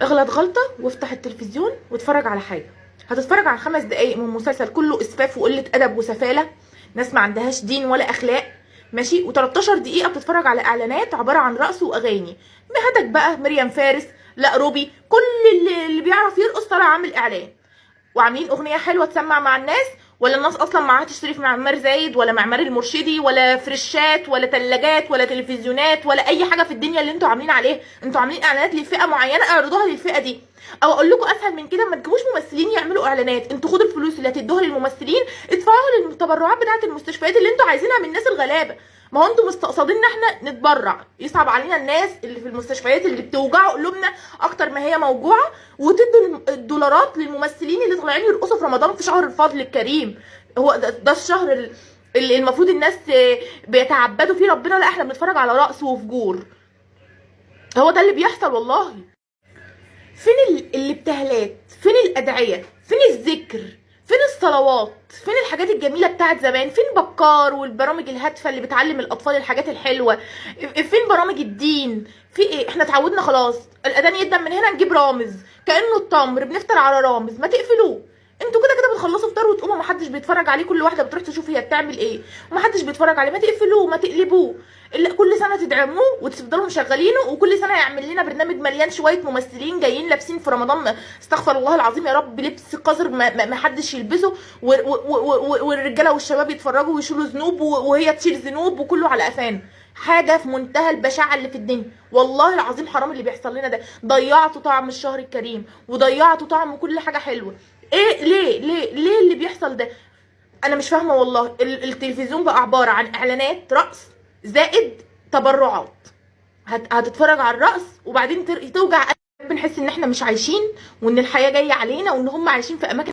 اغلط غلطه وافتح التلفزيون واتفرج على حاجة، هتتفرج على 5 دقايق من مسلسل كله اسفاف وقلة ادب وسفاله، ناس ما عندهاش دين ولا اخلاق، ماشي، و13 دقيقة بتتفرج على اعلانات عبارة عن رقص واغاني. مهدك بقى مريم فارس، لا روبي، كل اللي بيعرف يرقص طالع عامل اعلان، وعاملين اغنية حلوة تسمع مع الناس. ولا الناس اصلا معاها تشتري في معمار زايد ولا معمار المرشدي ولا فرشات ولا تلاجات ولا تلفزيونات ولا اي حاجة في الدنيا اللي انتوا عاملين عليها. انتوا عاملين اعلانات لفئة معينة، اعرضوها للفئه دي. او اقول لكم اسهل من كده، ما تجيبوش ممثلين يعملوا اعلانات، انتوا خدوا الفلوس اللي هتدوها للممثلين ادفعوها للتبرعات بتاعه المستشفيات اللي انتوا عايزينها من الناس الغلابة. ما هو انتوا مستقصدين ان احنا نتبرع، يصعب علينا الناس اللي في المستشفيات اللي بتوجعوا قلوبنا اكتر ما هي موجوعه، وتدوا الدولارات للممثلين اللي طالعين يرقصوا في رمضان في شهر الفضل الكريم. هو ده الشهر اللي المفروض الناس بيتعبدوا فيه ربنا، لا احنا بنتفرج على رقص وفجور. هو ده اللي بيحصل والله. فين الابتهالات؟ فين الادعية؟ فين الذكر؟ فين الصلوات؟ فين الحاجات الجميلة بتاعت زمان؟ فين بكار والبرامج الهادفة اللي بتعلم الاطفال الحاجات الحلوة؟ فين برامج الدين؟ في ايه؟ احنا اتعودنا خلاص الاذان يدن من هنا نجيب رامز كانه التمر، بنفطر على رامز. ما تقفلوه انتوا، كده كده بتخلصوا فطار وتقوموا، محدش بيتفرج عليه، كل واحدة بتروح تشوف هي بتعمل ايه ومحدش بيتفرج عليه. ما تقفلوه، ما تقلبوه، كل سنة تدعموه وتفضلوا مشغلينه، وكل سنة يعمل لنا برنامج مليان شوية ممثلين جايين لابسين في رمضان، استغفر الله العظيم يا رب، لبس قذر ما حدش يلبسه، والرجاله والشباب يتفرجوا ويشيلوا ذنوب وهي تشيل ذنوب، وكله على قفانا. حاجة في منتهى البشاعه اللي في الدنيا والله العظيم. حرام اللي بيحصل لنا ده، ضيعتوا طعم الشهر الكريم وضيعتوا طعم كل حاجة حلوة. ايه؟ ليه ليه ليه اللي بيحصل ده؟ انا مش فاهمه والله. التلفزيون بقى عبارة عن اعلانات رقص زائد تبرعات. هتتفرج على الرقص وبعدين توجع. بنحس ان احنا مش عايشين، وان الحياة جاية علينا، وان هم عايشين في اماكن.